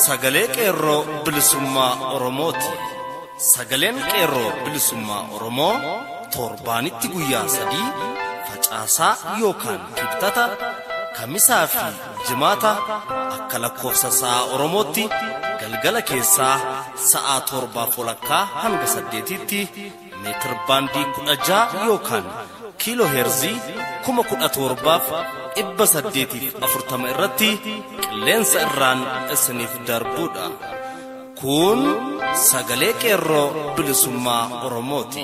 Sagalee Qeerroo Bilisummaa Oromooti. Sagaleen Qeerroo Bilisummaa Oromoo torbaanitti guyyaa 3 facaasaa yookaan kibxata, kamisaa fi jimaata akka lakkoofsa sa'a Oromootti galgala keessaa sa'a 7:30 hanga 8tti meetir baandii 16 yookaan kiiloo heerzii 17,840 irratti qilleensa irraan isiniif darbuudha. Kun Sagalee Qeerroo Bilisummaa Oromooti.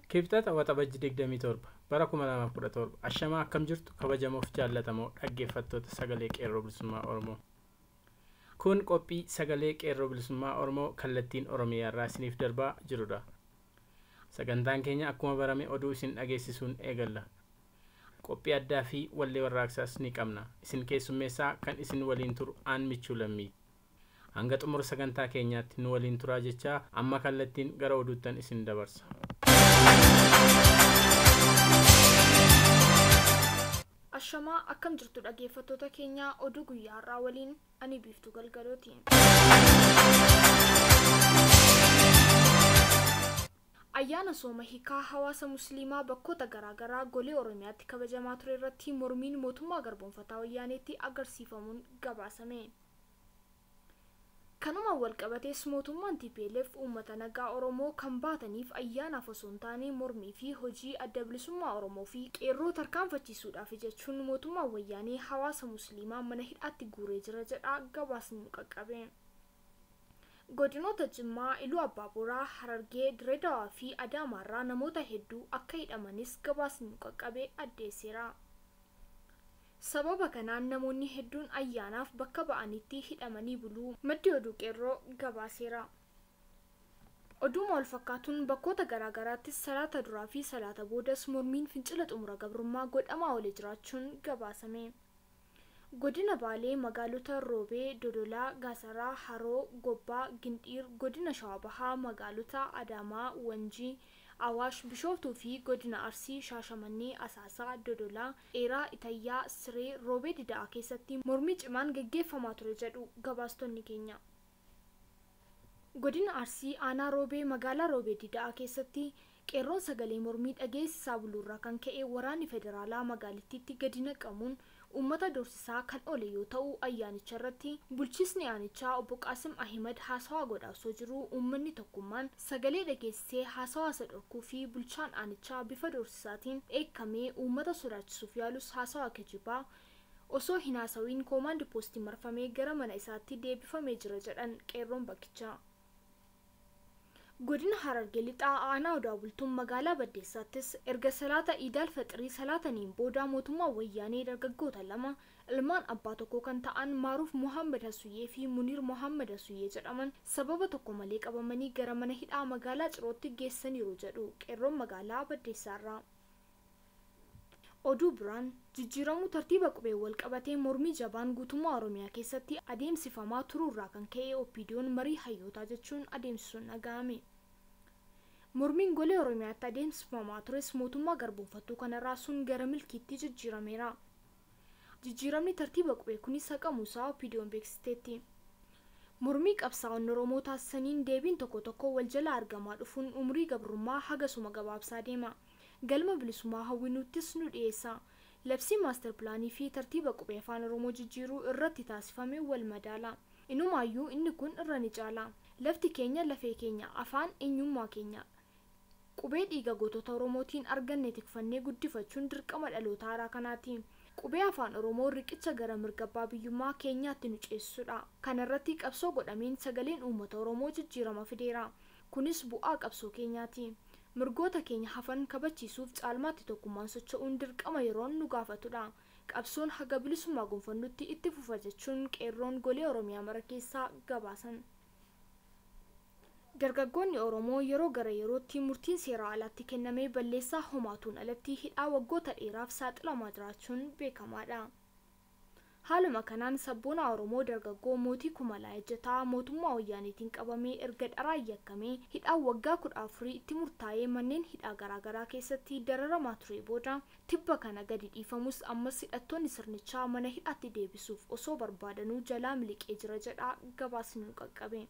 Kibxata Waxabajji 27 bara 2017. Ashamaa, akkam jirtu kabajamoof jaallatamoo dhaggeeffattoota Sagalee Qeerroo Bilisummaa Oromoo? Kun qophii Sagalee Qeerroo Bilisummaa Oromoo kallattiin Oromiyaa irraa isiniif darbaa jirudha. Sagantaan keenya akkuma barame oduu isin dhageessisuun eegalla. Qophii addaa fi wallee warraaqsaas ni qabna. Isin keessummeessaa kan isin waliin turu aan Michuu Lammii. Hanga xumura sagantaa keenyaatti nu waliin turaa jechaa, amma kallattiin gara oduuttan isin dabarsa. Ashamaa, akkam jirtu dhaggeeffattoota keenyaa? Oduu guyyaa har'aa waliin ani Biiftuu Galgalooti. Ayyaana sooma hiikaa hawaasa Musliimaa bakkoota garaagaraa golee Oromiyaatti kabajamaa ture irratti mormiin mootummaa garboonfataa Wayyaaneetti agarsiifamuun gabaasame. Kanumaan walqabatees mootummaan TPLF uummata nagaa Oromoo kan baataniif ayyaanaaf osoo hin taane mormii fi hojii Adda Bilisummaa Oromoo fi qeerroo tarkaanfachiisuudhaaf jechuun mootummaan Wayyaanee hawaasa Musliimaa mana hidhaatti guuree jira jedha gabaasni nu qaqqabe. Godinoota Jimmaa, Iluu Abbaaboraa, Harargee, Direedawaa fi Adaamaarraa namoota hedduu akka hidhamanis gabaasni nu qaqqabe addeesseera. Sababa kanaan namoonni hedduun ayyaanaaf bakka ba'anitti hidhamanii buluu maddi oduu Qeerroo gabaaseera. Oduuma wal fakkaatuun bakkoota garaagaraattis salaata duraa fi salaata boodas mormiin fincila xumura gabrummaa godhamaa oolee jiraachuun gabaasame. Godina Baalee magaalota Roobee, Dodolaa, Gaasaraa, Haroo, Gobbaa, Gindhiir, godina Shawaa Bahaa magaalota Adaamaa, Wanjii, Awaash, Bishooftuu fi godina Arsii Shaashamannee, Asaasaa, Dodolaa, Dheeraa, Itayyaa, Siree, Roobee Dida'aa keessatti mormii cimaan geggeeffamaa ture jedhu gabaastonni keenya. Godina Arsii aanaa Roobee magaalaa Roobee Dida'aa keessatti qeerroon sagalee mormii dhageessisaa buluurraa kan ka'e waraanni federaalaa magaalittiitti gadi naqamuun uummata doorsisaa kan oole yoo ta'u, ayyaanicha irratti bulchiisni aanichaa obbo Qaasim Ahimad haasawaa godhaa osoo jiru uummanni tokkummaan sagalee dhageessisee haasawaa isa dhorkuu fi bulchaan aanichaa bifa doorsisaatiin dheekkamee uummata sodaachisuuf yaalus, haasawaa kijibaa osoo hin haasawiin koomaandi poostii marfamee gara mana isaatti deebifamee jira jedhan qeerroon bakkichaa. Godina Harargee Lixaa aanaa Odaa Bultuun magaalaa Baddeessaattis erga salaata Iidaal Faxirii salaataniin booda mootummaa Wayyaanee dargaggoota lama ilmaan abbaa tokkoo kan ta'an Maaruuf Muhammad Hasuyyee fi Muniir Muhammad Hasuyyee jedhaman sababa tokko malee qabamanii gara mana hidhaa magaalaa Cirootti geessaniiru jedhu qeerroon magaalaa Baddeessaarraa. Oduu biraan, jijjiiramuu tartiiba qubee wal qabatee mormii jabaan guutummaa Oromiyaa keessatti adeemsifamaa turuurraa kan ka'e OPDO'n marii hayyootaa jechuun adeemsisuun dhaga'ame. Mormiin golee Oromiyaatti adeemsifamaa tures mootummaa garboonfattuu kana raasuun gara milkiitti jijjiirameera. Jijjiiramni tartiiba qubee kunis haqamuusaa OPDO'n beeksisteetti. Mormii qabsaa'onni Oromoo taasisaniin deebiin tokko tokko wal jala argamaa dhufuun umrii gabrummaa hagasuma gabaabsaa deema. Galma bilisummaa hawwinuuttis nu dhiyeessa. Labsii maastar pilaanii fi tartiiba qubee afaan Oromoo jijjiiruu irratti taasifame wal madaala. Inumaayyuu inni kun irra ni caala. Lafti keenya lafee keenya, afaan eenyummaa keenya. Qubee dhiiga gootota Oromootiin arganne tikfannee guddifachuun dirqama dhaloota haaraa kanaati. Qubee afaan Oromoo riqicha gara mirga abbaa biyyummaa keenyaatti nu ceesisudha. Kana irratti qabsoo godhameen sagaleen uummata Oromoo jijjiirama fideera. Kunis bu'aa qabsoo keenyaati. Mirgoota keenya hafan kabachiisuuf caalmaatti tokkummaan socho'uun dirqama yeroon nu gaafatudha. Qabsoon haga bilisummaa gonfannutti itti fufa jechuun qeerroon golee Oromiyaa mara keessaa gabaasan. Dargaggoonni Oromoo yeroo gara yerootti murtiin seeraa alaatti kennamee balleessaa homaatuun alatti hidhaa waggoota dheeraaf saaxilamaa jiraachuun beekamaadha. Haaluma kanaan sabboona Oromoo dargaggoo Mootii Kumalaa Ejjetaa mootummaa Wayyaaniitiin qabamee erga dharaan yakkamee hidhaan waggaa 14 itti murtaa'ee manneen hidhaa garaagaraa keessatti dararamaa ture booda tibba kana gadi dhiifamus ammas hidhattoonni sirnichaa mana hidhaatti deebisuuf osoo barbaadanuu jalaa miliqee jira jedha gabaasni nu qaqqabe.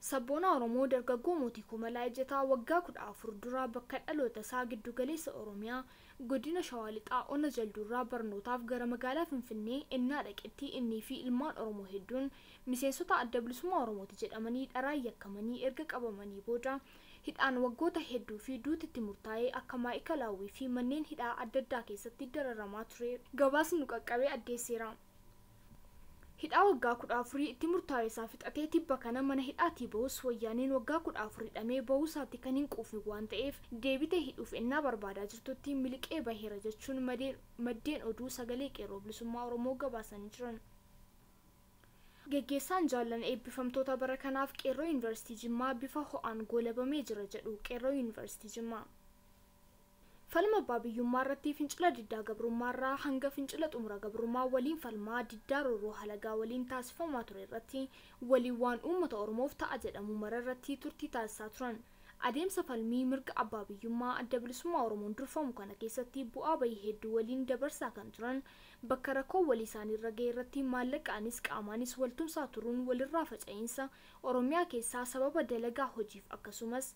Sabboona Oromoo dargaggoo Mootii Kumalaa Ejjetaa waggaa 14 dura bakka dhaloota isaa giddugaleessa Oromiyaa godina Shawaa Lixaa Ona Jalduurraa barnootaaf gara magaalaa Finfinnee ennaa dhaqetti innii fi ilmaan Oromoo hedduun miseensota adda bilisummaa Oromooti jedhamanii dharaan yakkamanii erga qabamanii booda hidhaan waggoota hedduu fi duutitti murtaa'ee akka maa'ikalaawwii fi manneen hidhaa adda addaa keessatti dararamaa ture gabaasni nu qaqqabee addeesseera. Hidhaa waggaa 14 itti murtaa'e isaa fixatee tibba kana mana hidhaatii bahus Wayyaaneen waggaa 14 hidhamee bahuu isaatti kan hin quufne waan ta'eef deebitee hidhuuf ennaa barbaadaa jirtutti miliqee baheera jechuun maddeen oduu sagalee qeerroo bilisummaa Oromoo gabaasanii jiran. Geggeessaan jaallan eebbifamtoota bara kanaaf qeerroo Yuunivarsiitii Jimmaa bifa ho'aan goolabamee jira jedhu qeerroo Yuunivarsiitii Jimmaa. Falma abbaa biyyummaa irratti fincila diddaa gabrummaa irraa hanga fincila xumura gabrummaa waliin falmaa diddaa roorroo halagaa waliin taasifamaa ture irratti waliin waan uummata Oromoof ta'a jedhamu mara irratti turtii taasisaa turan. Adeemsa falmii mirga abbaa biyyummaa adda bilisummaa Oromoon durfamu kana keessatti bu'aa bayii hedduu waliin dabarsaa kan turan bakka rakkoo walii isaanii irra ga'e irratti maallaqaanis qaamaanis waltumsaa turuun walirraa faca'iinsa Oromiyaa keessaa sababa dalagaa hojiif akkasumas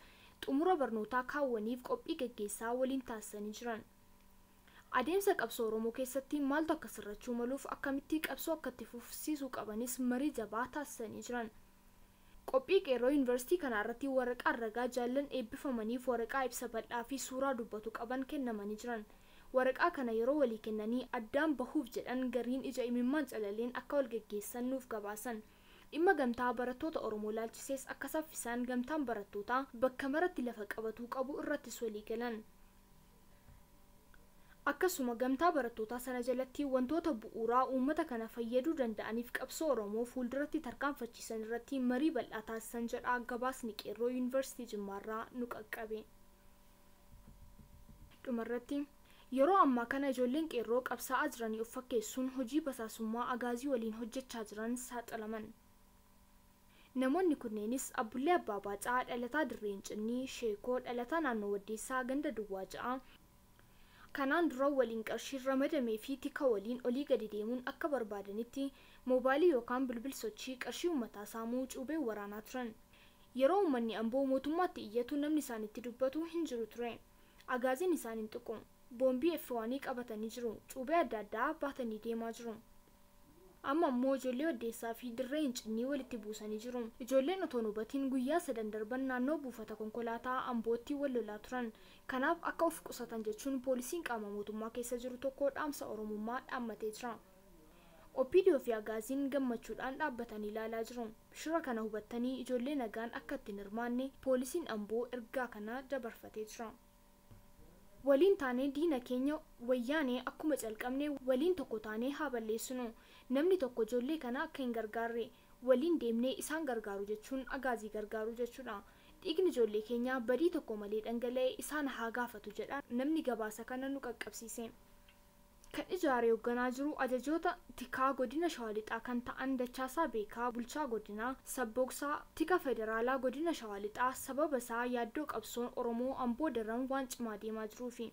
xumura barnootaa kaawwaniif qophii geggeessaa waliin taasisanii jiran. Adeemsa qabsoo Oromoo keessatti maaltu akka sirrachuu maluuf akkamitti qabsoo akka itti fufsiisuu qabanis marii jabaa taasisanii jiran. Qophii qeerroo yuunivarsiitii kana irratti waraqaa ragaa jaallan eebbifamaniif waraqaa ibsa bal'aa fi suuraa dubbatu qaban kennamanii jiran. Waraqaa kana yeroo walii kennanii addaan bahuuf jedhan gariin ija imimmaan calaleen akka wal geggeessan nuuf gabaasan. Dhimma gamtaa barattoota Oromoo laalchisees akka saffisaan gamtaan barattootaa bakka maratti lafa qabatuu qabu irrattis walii galan. Akkasuma gamtaa barattootaa sana jalatti wantoota bu'uuraa uummata kana fayyaduu danda'aniif qabsoo Oromoo fuulduratti tarkaanfachiisan irratti marii bal'aa taasisan jedha gabaasni qeerroo Yuunivarsiitii Jimmaarraa nu qaqqabe. Dhumarratti yeroo ammaa kana ijoolleen qeerroo qabsaa'aa jiranii of fakkeessuun hojii basaasummaa agaazii waliin hojjechaa jiran saaxilaman. Namoonni kunneenis Abbullee Abbaa Baacaa dhalataa Dirreen Cinnii, Sheekoo dhalataa naannoo Waddeessaa ganda Duwwaa ja'a. Kanaan dura waliin qarshiin ramadamee fi tika waliin olii gadi deemuun akka barbaadanitti moobaayilii yookaan bilbil sochii qarshii uummataa saamuu cuubee waraanaa turan. Yeroo uummanni Amboo mootummaatti iyyatu namni isaanitti dubbatu hin jiru ture. Agaaziin isaan hin tuqu. Boombii F1 qabatanii jiru. Cuubee adda addaa baatanii deemaa jiru. Amma ammoo ijoollee Waddeessaa fi Dirree Hincinnii walitti buusanii jiru. Ijoolleen otoo hin hubatiin guyyaa sadan darban naannoo buufata konkolaataa Ambootti wal lolaa turan. Kanaaf akka of qusatan jechuun poolisiin qaama mootummaa keessa jiru tokko dhaamsa Oromummaa dhaammatee jira. Opiidiyoo fi Agaaziin gammachuudhaan dhaabbatanii ilaalaa jiru. Shira kana hubattanii ijoollee nagaan akka ittiin hirmaanne poolisiin Amboo ergaa kana dabarfatee jira. Waliin taanee diina keenya wayyaanee akkuma calqabne waliin tokko taanee haa balleessinu. Namni tokko ijoollee kana akka hin gargaarre waliin deemnee isaan gargaaru jechuun agaazii gargaaru jechuudha. Dhiigni ijoollee keenyaa badii tokko malee dhangala'ee isaan haa gaafatu jedha namni gabaasa kana nu qaqqabsiise. Kan ijaaree hoogganaa jiru ajajoota tikaa godina Shawaa Lixaa kan ta'an Dachaasaa Beekaa bulchaa godinaa Sabbooksaa tika federaalaa godina Shawaa Lixaa sababa isaa yaaddoo qabsoon Oromoo Amboo daran waan cimaa deemaa jiruufi.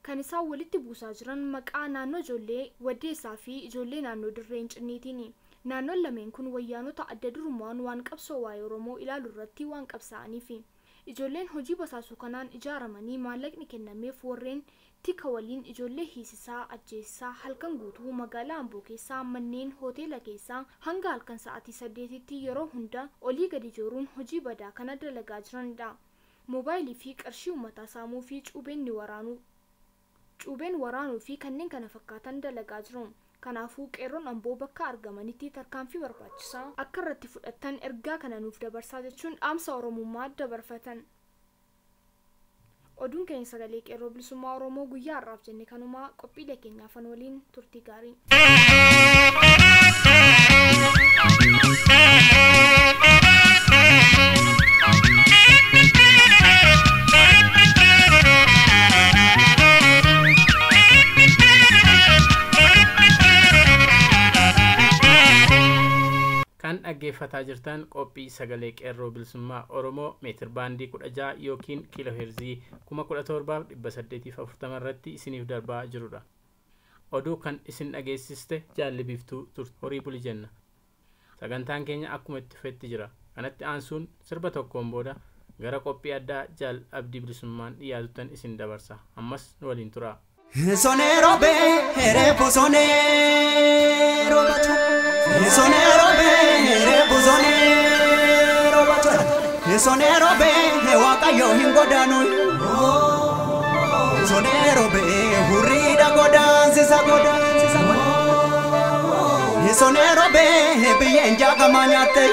Kan isaan walitti buusaa jiran maqaa naannoo ijoollee Waddeessaa fi ijoollee naannoo Dirree Hincinniitiini. Naannoon lameen kun wayyaanota adda durummaan waan qabsoo waa'ee Oromoo ilaalu irratti waan qabsaa'aniifi. Ijoolleen hojii basaasuu kanaan ijaaramanii maallaqni kennameef warreen tika waliin ijoollee hiisisaa ajjeesisaa halkan guutuu magaalaa Amboo keessaa manneen hoteela keessaa hanga halkan sa'aatii 8tti yeroo hunda olii gadi jooruun hojii badaa kana dalagaa jiranidha. Moobaayilii fi qarshii uummataa saamuu fi cuubeen waraanuu fi kanneen kana fakkaatan dalagaa jiru. Kanaafuu qeerroon Amboo bakka argamanitti tarkaanfii barbaachisaa akka irratti fudhatan ergaa kana nuuf dabarsaa jechuun dhaamsa Oromummaa dabarfatan. Oduun keenya sagalee qeerroo bilisummaa Oromoo guyyaa har'aaf jenne kanumaa qophiilee keenyaaf waliin turtii gaarii. Dhaggeeffataa jirtan qophii sagalee qeerroo bilisummaa Oromoo meetir baandii 16 yookiin kiiloo heerzii 17,840 irratti isiniif darbaa jirudha. Oduu kan isin dhageessiste jaalli biiftuu turte horii buli jenna. Sagantaan keenya akkuma itti fufetti jira. Kanatti aansuun sirba tokkoon booda gara qophii addaa jaal abdii bilisummaan dhiyaatutan isin dabarsa. Ammas nu waliin turaa. Sonero be refu sonero bacho Sonero be refu sonero bacho Sonero be waaqayyo hin godaanu Sonero be hurriidha godaansisa godaansisa Sonero be biyyeen jaagamaa nyaatte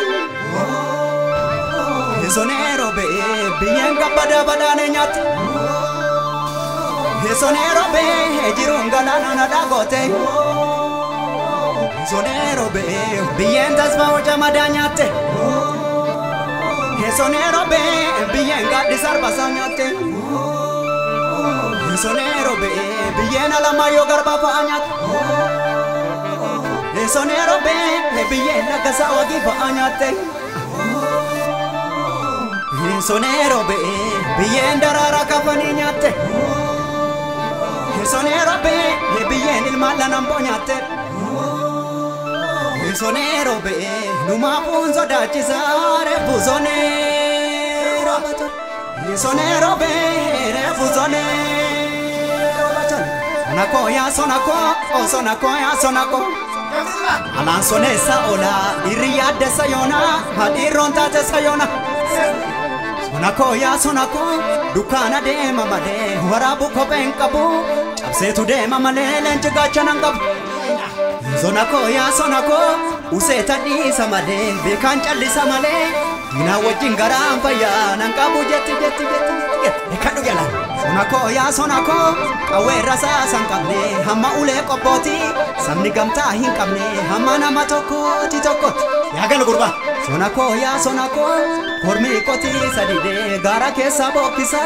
Sonero be biyyeen gabbada badhaane nyaatte Sonero be jiruun galaana na dhagoote Sonero be biyyeen tasfaa hojii nyaatte Sonero be biyyeen gaaddisa arbaasaa nyaatte Sonero be biyyeen alamaayyoo garbaa fa'aa nyaatte Sonero be biyyeen laggasaa wagii fa'aa nyaatte Sonero be biyyeen daraaraa kafanii nyaatte Sonero be biyyeen ilmaan lanamboo nyaatte Sonero be numaafuun sodaachisaa reefu sonero Sonero be reefu sonero Sonako yaa sonako o sonako yaa sonako Alaan soneessa oolaa dhiirri yaaddessa yoonaa haadhiirroon taatessa yoona Sonako yaa sonako dukkaana deema malee waraabu kophee hin qabu cabseetu deema malee leenci gaachana hin qabu Sonako yaa sonako useeta dhiisa malee beekaan callisa malee diinaa wajjin garaan fayyaa nan qabu jetti jetti jetti jetti kadhu jalaan Sonako yaa sonako qawwee rasaasa hin qabne hamma ulee qobbooti sabni gamtaa hin qabne hamma nama tokkooti tokkooti yaa galu gurbaa Sonako yaa sonako kormi qotiisa didee gaara keessa bookkisa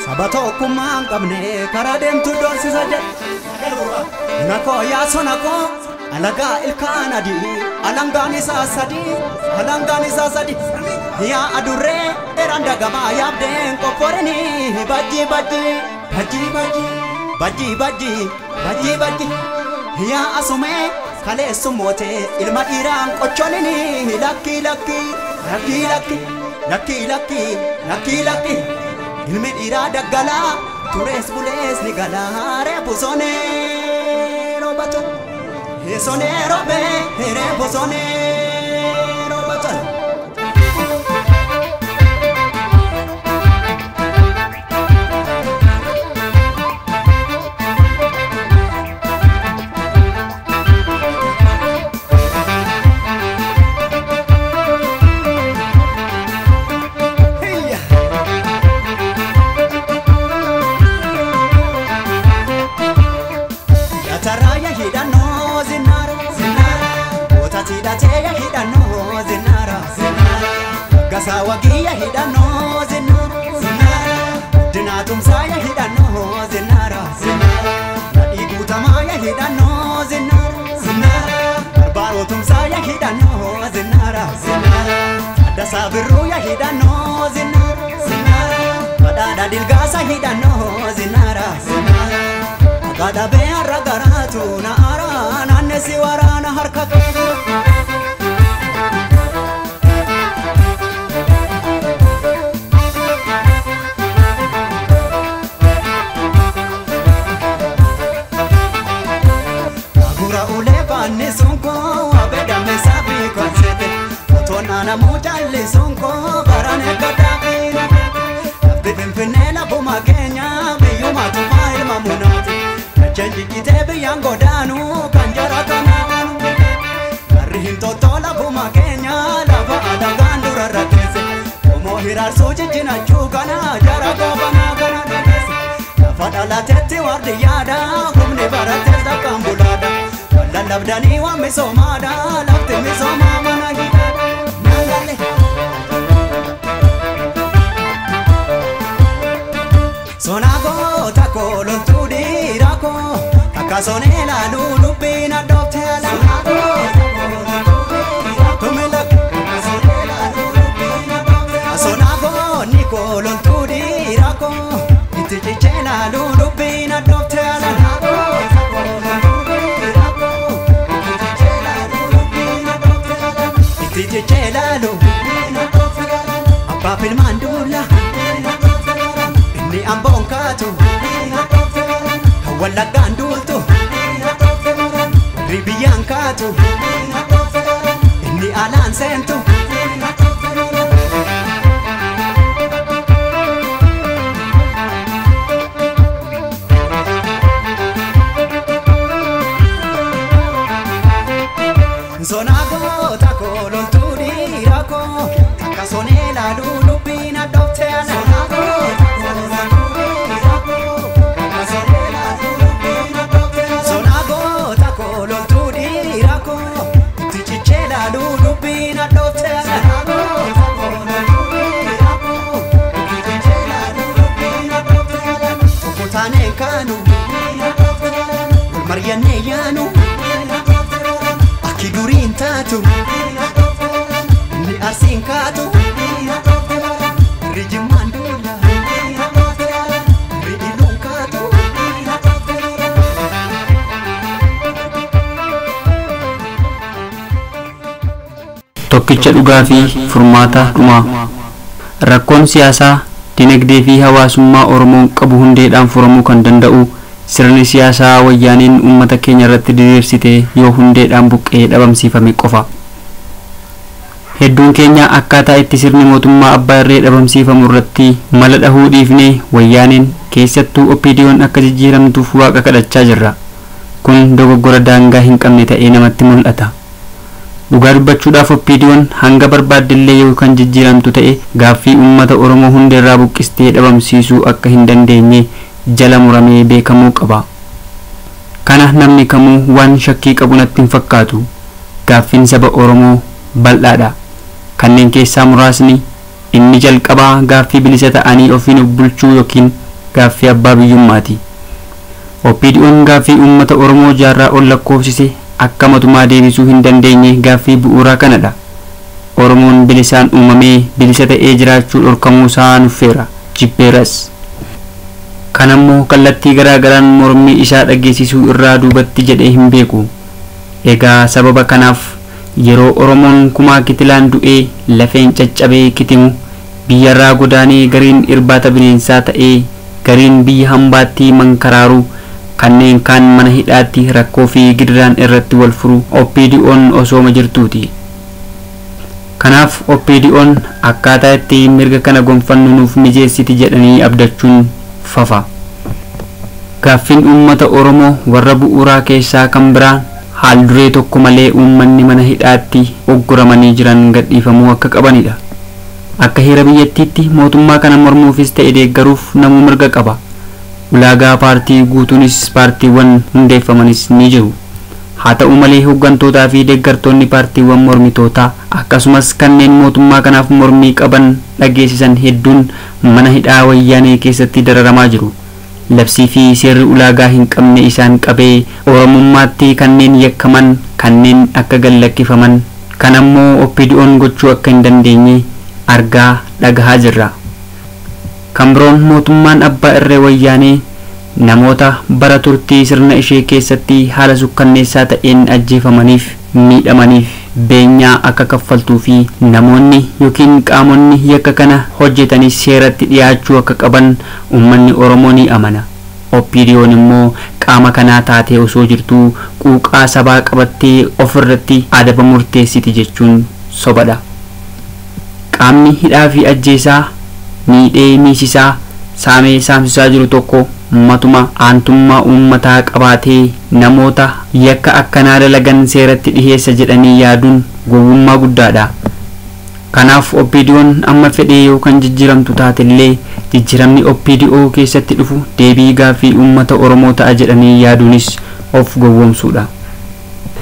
saba tokkummaa hin qabne karaa deemtu doorsisa jedhe Sonako yaa sonako alagaa ilkaan adii alangaan isaa sadii alangaan isaa sadii yaa adurree dheeraan dagamaa yaabdeen qophorini bajji bajji bajji bajji bajji bajji bajji bajji yaa asumee kaleessu mootee ilma dhiiraan qocholini lakki lakki lakki lakki lakki lakki lakki lakki ilmi dhiiraa daggalaa turees bulees ni galaa reefu sonee robato Sonero be reefu sonee robato. Gasawagiya hidhannoo zinnaara zinnaara Dinaatumsaaya hidhannoo zinnaara zinnaara Nadhii guutamaaya hidhannoo zinnaara zinnaara Barbaarotumsaaya hidhannoo zinnaara zinnaara Addasaa birruuya hidhannoo zinnaara zinnaara Badhaadha dilgaasa hidhannoo zinnaara zinnaara Gadhabee har'a garaatu na araa naannessi waraana harka qabu. Namu jallisuun koo baraan eeggataa Lafti Finfinnee lafuma keenya biyyuma tufaa ilma munaati. Dacheen jijjitee biyyaan godaanu kan jara kanaanu. Garri hin tottoo lafuma keenya lafa alagaan durarra teesse. Qomoo hiraarsuu jijjinachuu kana jara goobanaa kana dhageesse. Lafa dhalateetti waardiyyaadha humni baratees lakkaan bulaadha. Lallabdanii waan misoomaadha lafti misoomaa mana hidhaadha. Sonako tako loltuu dhiiraa koo takka sonee laaluu dubbiin addoofte ala. Sonako tako loltuu dhiiraa koo. koo loltuu dhiira koo itti cichee laaluu dubbiin addoofte ala. Itti cichee laaluu abbaaf ilmaan duula inni amboon kaatu kan wallaggaan duultu warri biyyaan kaatu inni alaan seentu. Sona goota koo loltuu dhiira koo takka sonee laaluu dubbiin addoofte ala. Sona goota koo loltuu dhiira koo takka sonee laaluu dubbiin addoofte ala. Sona goota koo loltuu dhiira koo itti cichee laaluu dubbiin addoofte ala. Sona goota koo loltuu dhiira koo itti cichee laaluu dubbiin addoofte ala. Tokko taaneen kaanu wal mari'annee yaanu. Akki duriin taatu inni arsiin kaatu warri jimmaan duula warri dhiiroon kaatu. Tokkicha dhugaa fi furmaata dhumaa. Rakkoon siyaasaa, dinagdee fi hawaasummaa Oromoon qabu hundeedhaan furamuu kan danda'u sirni siyaasaa wayyaaniin uummata keenya irratti diriirsite yoo hundeedhaan buqqee dhabamsiifame qofa. Hedduun keenya akkaataa itti sirni mootummaa abbaa irree dhabamsiifamu irratti mala dhahuu dhiifnee wayyaaniin keessattuu OPDO'n akka jijjiiramtuuf waaqa kadhachaa jirra. Kun dogoggora daangaa hin qabne ta'ee namatti mul'ata. Dhugaa dubbachuudhaaf OPDO'n hanga barbaaddellee yoo kan jijjiiramtu ta'e gaaffii uummata Oromoo hundeerraa buqqistee dhabamsiisuu akka hin dandeenye jala muramee beekamuu qaba. Kana namni kamuu waan shakkii qabu natti hin fakkaatu. Gaaffiin saba Oromoo bal'aadha. Kanneen keessaa muraasni inni jalqabaa gaaffii bilisa ta'anii ofiin of bulchuu yookiin gaaffii abbaa biyyummaati. OPDO'n gaaffii uummata Oromoo jaarraa ol lakkoofsise akka matumaa deebisuu hin dandeenye gaaffii bu'uuraa kanadha. Oromoon bilisaan uumamee bilisa ta'ee jiraachuu dhorkamuu isaa nuffeera, jibbeeras. Kanammoo kallattii garaa garaan mormii isaa dhageessisuu irraa duubatti jedhee hin beeku. Egaa sababa kanaaf yeroo Oromoon kumaa kitilaan du'ee lafeen caccabee kitimu biyyarraa godaanee gariin irbaata bineensaa ta'ee gariin biyya hambaatti mankaraaru kanneen kaan mana hidhaatti rakkoo fi gidiraan irratti wal furu OPDO'n osooma jirtuuti. Kanaaf OPDO'n akkaataa itti mirga kana gonfannu nuuf mijeessiti jedhanii abdachuun fafa. Gaaffiin uummata Oromoo warra bu'uuraa keessaa kan biraan haal duree tokko malee uummanni mana hidhaatti ogguramanii jiran gadhiifamuu akka qabanidha. Akka heera biyyattiitti mootummaa kana mormuufis ta'e deeggaruuf namuu mirga qaba. Ulaagaa paartii guutuunis paartiiwwan hundeeffamanis ni jiru. Haa ta'u malee hooggantootaa fi deeggartoonni paartiiwwan mormitootaa akkasumas kanneen mootummaa kanaaf mormii qaban dhageessisan hedduun mana hidhaa wayyaanee keessatti dararamaa jiru. Labsii fi seerri ulaagaa hin qabne isaan qabee Oromummaatti kanneen yakkaman kanneen akka gallakkifaman kan ammoo OPDO'n gochuu akka hin dandeenye argaa dhagahaa jirra. Kan biroon mootummaan abbaa irree wayyaanee namoota bara turtii sirna ishee keessatti haala sukkanneessaa ta'een ajjeefamaniif miidhamaniif beenyaa akka kaffaltuu fi namoonni yookiin qaamonni yakka kana hojjetanis seeratti dhiyaachuu akka qaban uummanni Oromoo ni amana. OPDO'n immoo qaama kanaa taatee osoo jirtuu quuqaa sabaa qabattee ofirratti adaba murteessiti jechuun sobadha. Qaamni hidhaa fi ajjeesaa miidhee miisisaa saamee saamsisaa jiru tokko matuma aantummaa uummataa qabaatee namoota yakka akkanaa dalagan seeratti dhiheessa jedhanii yaaduun gowwummaa guddaadha. Kanaaf OPDO'n amma fedhee yoo kan jijjiiramtu taatellee jijjiiramni OPDO keessatti dhufu deebii gaaffii uummata Oromoo ta'a jedhanii yaaduunis of gowwoomsuudha.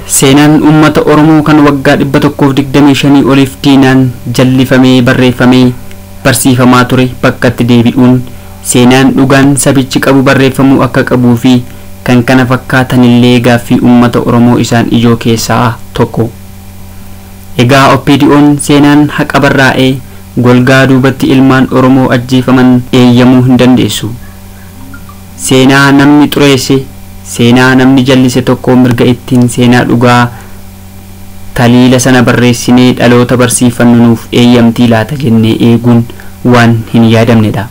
Seenaan uummata Oromoo kan waggaa 125 oliif diinaan jallifamee barreeffamee barsiifamaa ture bakkatti deebi'uun seenaan dhugaan sabichi qabu barreeffamuu akka qabuu fi kan kana fakkaatanillee gaaffii uummata Oromoo isaan ijoo keessaa tokko. Egaa OPDO'n seenaan haqa barraa'ee Golgaa duubatti ilmaan Oromoo ajjeefaman eeyyamuu hin dandeessu. Seenaa namni xureesse, seenaa namni jallise tokko mirga ittiin seenaa dhugaa taliila sana barreessinee dhaloota barsiifannu nuuf eeyyamtii laata jennee eeguun waan hin yaadamnedha.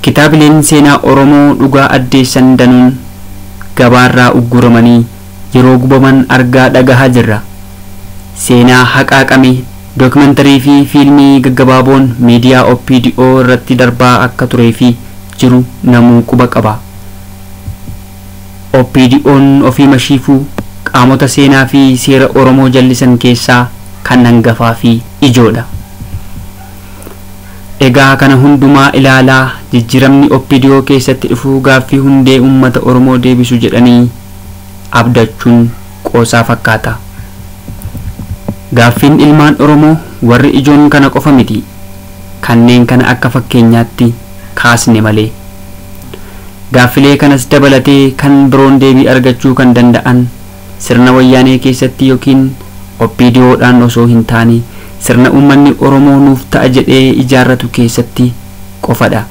Kitaabileen seenaa Oromoo dhugaa addeessan danuun gabaarraa ugguramanii yeroo gubaman argaa dhagahaa jirra. Seenaa haqaaqame dookimantarii fi fiilmii gaggabaaboon miidiyaa OPDO irratti darbaa akka turee fi jiru namuu quba qaba. OPDO'n ofii mashiifuu qaamota seenaa fi seera Oromoo jallisan keessaa kan hangafaa fi ijoodha. Egaa kana hundumaa ilaalaa jijjiiramni OPDO keessatti dhufuu gaaffii hundee uummata Oromoo deebisu jedhanii abdachuun qoosaa fakkaata. Gaaffiin ilmaan Oromoo warri ijoon kana qofa miti, kanneen kana akka fakkeenyaatti kaasne malee. Gaaffilee kanas dabalatee kan biroon deebii argachuu kan danda'an sirna wayyaanee keessatti yookiin OPDOdhaan osoo hin taane sirna uummanni Oromoo nuuf ta'a jedhee ijaarratu keessatti qofadha.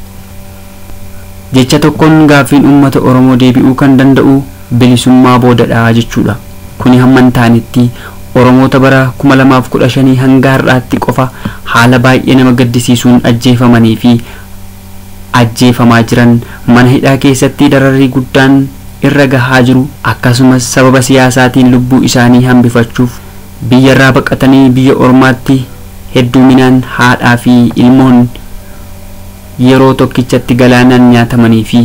Jecha tokkoon gaaffiin uummata Oromoo deebi'uu kan danda'u bilisummaa boodadha jechuudha. Kuni hamma hin taanetti Oromoota bara 2015 hanga har'aatti qofa haala baay'ee nama gaddisiisuun ajjeefamanii fi ajjeefamaa jiran mana hidhaa keessatti dararrii guddaan irra gahaa jiru, akkasumas sababa siyaasaatiin lubbuu isaanii hambifachuuf biyyarraa baqatanii biyya ormaatti hedduminaan haadhaa fi ilmoon yeroo tokkichatti galaanaan nyaatamanii fi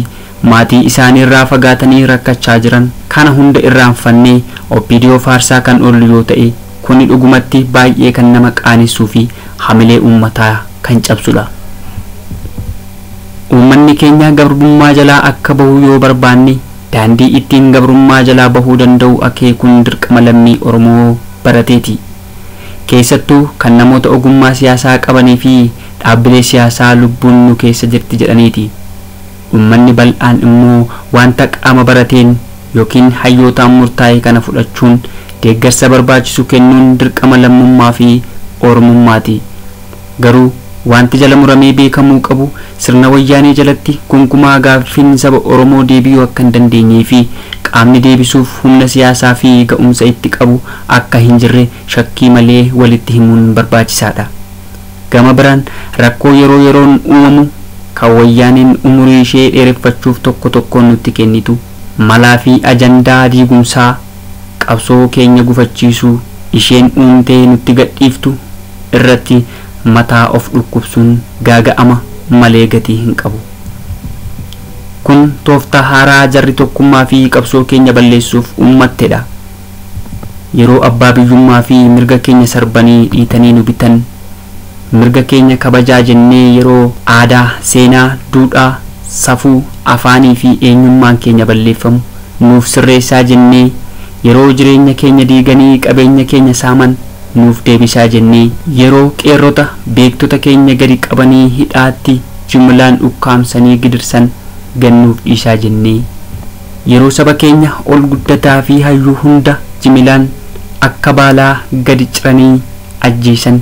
maatii isaaniirraa fagaatanii rakkachaa jiran kana hunda irraanfannee OPDO faarsaa kan oolu yoo ta'e kuni dhugumatti baay'ee kan nama qaanessuu fi hamilee uummataa kan cabsudha. Uummanni keenya gabrummaa jalaa akka bahu yoo barbaanne daandii ittiin gabrummaa jalaa bahuu danda'u akeekuun dirqama lammii Oromoo barateeti. Keessattuu kan namoota ogummaa siyaasaa qabanii fi dhaabbilee siyaasaa lubbuun nu keessa jirti jedhaniiti. Uummanni bal'aan immoo wanta qaama barateen yookiin hayyootaan murtaa'e kana fudhachuun deeggarsa barbaachisu kennuun dirqama lammummaa fi oromummaati. Garuu wanti jala muramee beekamuu qabu sirna wayyaanee jalatti gonkumaa gaaffiin saba Oromoo deebi'uu akka hin dandeenyee fi qaamni deebisuuf humna siyaasaa fi ga'umsa itti qabu akka hin jirre shakkii malee walitti himuun barbaachisaadha. Gama biraan rakkoo yeroo yeroon uumamu kan wayyaaneen umurii ishee dheereffachuuf tokko tokkoon nutti kennitu malaa fi ajandaa diigumsaa qabsoo keenya gufachiisuu isheen uumtee nutti gadhiiftu irratti mataa of dhukkubsuun gaaga'ama malee gatii hin qabu. Kun tooftaa haaraa jarri tokkummaa fi qabsoo keenya balleessuuf uummattedha. Yeroo abbaa biyyummaa fi mirga keenya sarbanii dhiitanii nu bitan, mirga keenya kabajaa jennee yeroo aadaa, seenaa, duudhaa, safuu, afaanii fi eenyummaan keenya balleeffamu nuuf sirreessaa jennee, yeroo jireenya keenya diiganii qabeenya keenya saaman nuuf deebisaa jennee, yeroo qeerrota beektota keenya gadi qabanii hidhaatti jumlaan ukkaamsanii gidirsan gannuuf dhiisaa jennee, yeroo saba keenya ol guddataa fi hayyuu hunda jimilaan akka baalaa gadi ciranii ajjeesan,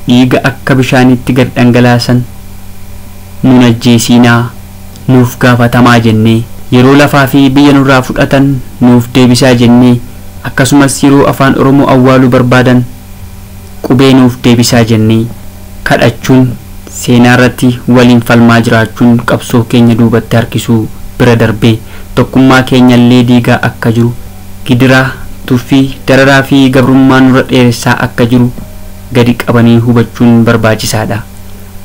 dhiiga akka bishaanitti gad dhangalaasan nun ajjeesiinaa nuuf gaafatamaa jennee, yeroo lafaa fi biyya nurraa fudhatan nuuf deebisaa jennee, akkasumas yeroo afaan Oromoo awwaaluu barbaadan qubee nuuf deebisaa jennee kadhachuun seenaa irratti waliin falmaa jiraachuun qabsoo keenya duubatti harkisuu bira darbee tokkummaa keenya illee diigaa akka jiru, gidiraa, tuffii, dararaa fi gabrummaa nurra dheeressaa akka jiru gadi qabanii hubachuun barbaachisaadha.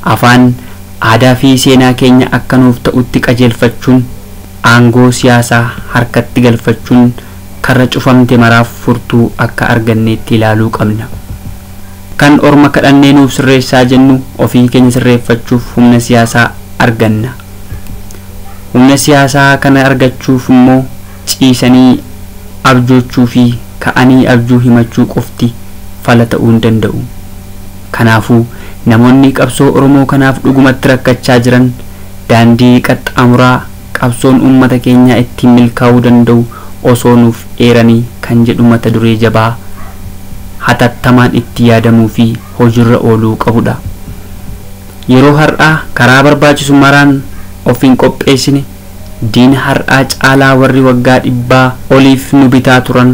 Afaan, aadaa fi seenaa keenya akka nuuf ta'utti qajeelfachuun aangoo siyaasaa harkatti galfachuun karra cufamte maraaf furtuu akka arganneetti ilaaluu qabna. Kan orma kadhannee nuuf sirreessaa jennu ofii keenya sirreeffachuuf humna siyaasaa arganna. Humna siyaasaa kana argachuuf immoo ciisanii abjoochuu fi ka'anii abjuu himachuu qofti fala ta'uu hin danda'u. Kanaafuu namoonni qabsoo Oromoo kanaaf dhugumatti rakkachaa jiran daandii qaxxaamuraa qabsoon uummata keenyaa ittiin milkaa'uu danda'u osoo nuuf eeranii kan jedhu mata duree jabaa hatattamaan itti yaadamuu fi hojiirra ooluu qabudha. Yeroo har'aa karaa barbaachisu maraan of hin qopheessine diina har'aa caalaa warri waggaa 100 oliif nu bitaa turan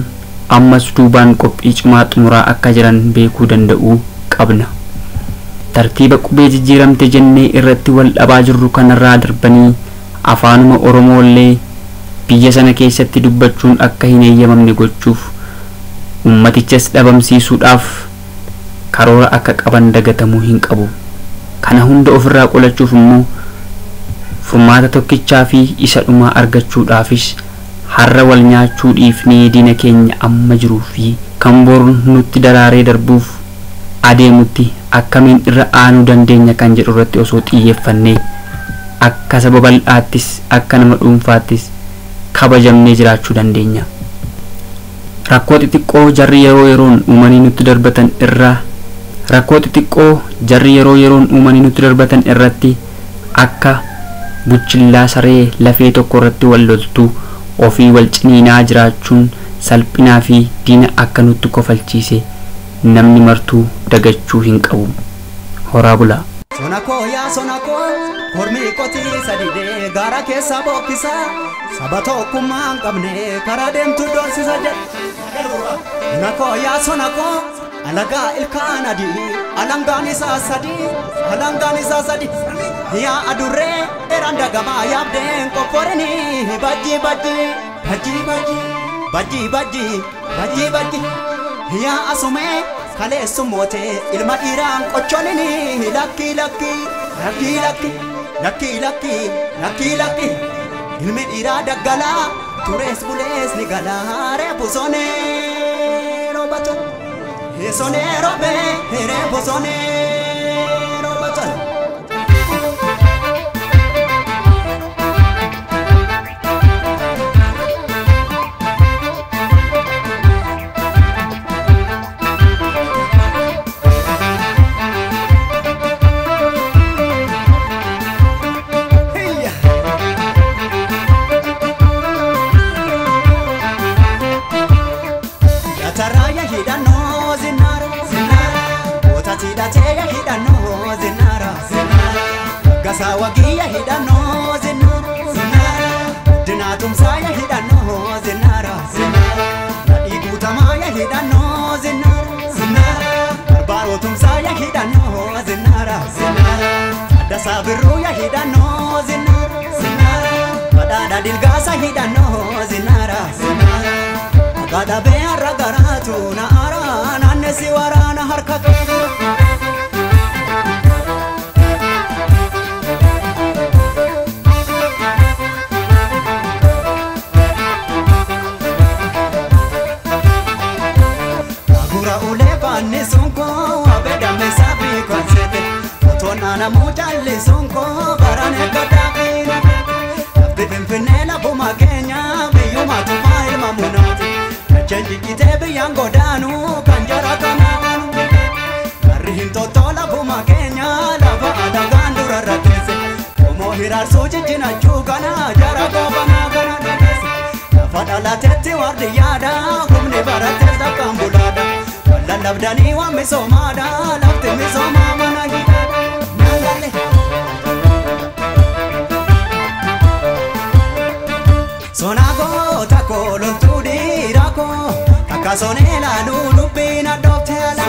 ammas duubaan qophii cimaa xumuraa akka jiran beekuu danda'uu qabna. Tartiiba qubee jijjiiramte jennee irratti wal dhabaa jirru kanarraa darbanii afaanuma Oromoo illee biyya sana keessatti dubbachuun akka hin eeyyamamne gochuuf ummatichas dhabamsiisuudhaaf karoora akka qaban dagatamuu hin qabu. Kana hunda ofirraa qolachuuf immoo furmaata tokkichaa fi isa dhumaa argachuudhaafis har'a wal nyaachuu dhiifnee diina keenya amma jiruu fi kan boru nutti daraaree darbuuf adeemutti akkamiin irra aanuu dandeenya kan jedhu irratti osoo xiyyeeffannee akka saba bal'aattis akka nama dhuunfaattis kabajamnee jiraachuu dandeenya. Rakkoo xixiqqoo jarri yeroo yeroon uumanii nutti darbatan irraa rakkoo xixiqqoo jarri yeroo yeroon uumanii nutti darbatan irratti akka buchillaa saree lafee tokko irratti wal loltuu ofii wal ciniinaa jiraachuun salphinaa fi diina akka nutti kofalchiise namni martuu dagachuu hin qabu. Horaa bulaa. Sonakoo yaa sonakoo kormi qotiisa didee gaara keessa bookkisa saba tokkummaa hin qabne karaa deemtu doorsisa jedhe. Sonakoo yaa sonakoo alagaa ilkaan adii alangaan isaa sadii alangaan isaa sadii yaa adurree dheeraan dagamaa yaabdeen qophorinii bajji bajji bajji bajji bajji bajji bajji bajji yaa asumee kaleessu mootee ilma dhiiraan qocholinii lakki lakki lakki lakki lakki lakki lakki lakki ilmi dhiiraa daggalaa turees bulees ni galaa reebu sonee roobata sonee roobee reebu sonee roobata. Wagiya hidhannoo zinnaara zinnaara Dinaatumsaa ya hidhannoo zinnaara zinnaara Nadhii guutamaa ya hidhannoo zinnaara zinnaara Barbaarotumsaa ya hidhannoo zinnaara zinnaara Addasaa birruu ya hidhannoo zinnaara zinnaara Badhaadha dilgaasa hidhannoo zinnaara zinnaara Akka dhabee har'a garaatu na aara naannessi waraana harka qabu. Sonko barane gadaafi lafti finfinnee lafuma keenya biyyuma tufaa ilma munaati dacheen jijjitee biyyaan godaanu kan jara kanaanu garri hin tottoo lafuma keenya lafa alagaan durarra teesse qomoo hiraarsuu jijjinachuu kana jara goobanaa kana dhageesse lafa dhalateetti waardiyyaadha humni baratees lakkaan bulaadha wallallabdanii waan misoomaadha lafti misoomaa mana hidhaadha. Sonakoo takoo loltuu dhiirakoo takka sonee laaluu dubbiin addoofte ala.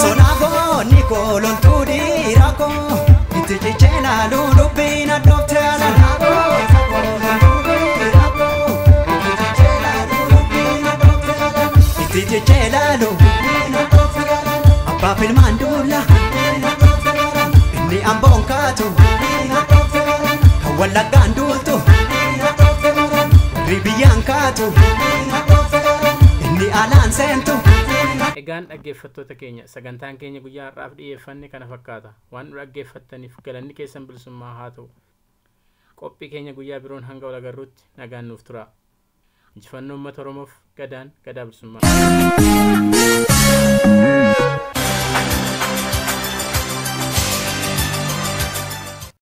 Sonakoo nikoo loltuu dhiirakoo itti cichee laaluu dubbiin addoofte ala. Itti cichee laaluu abbaa filmaan duula. Inni amboon kaatu kan wallaggaan duultu warri biyyaan kaatu inni alaan seentu. Egaan dhaggeeffattoota keenya sagantaan keenya guyyaa har'aaf dhiyeeffanne kana fakkaata. Waan nu dhaggeeffattaniif galanni keessan bilisummaa haa ta'u. Qophii keenya guyyaa biroon hanga wal agarruutti nagaan nuuf tura. Injifannoo uummata Oromoof gadaan gadaa bilisummaa.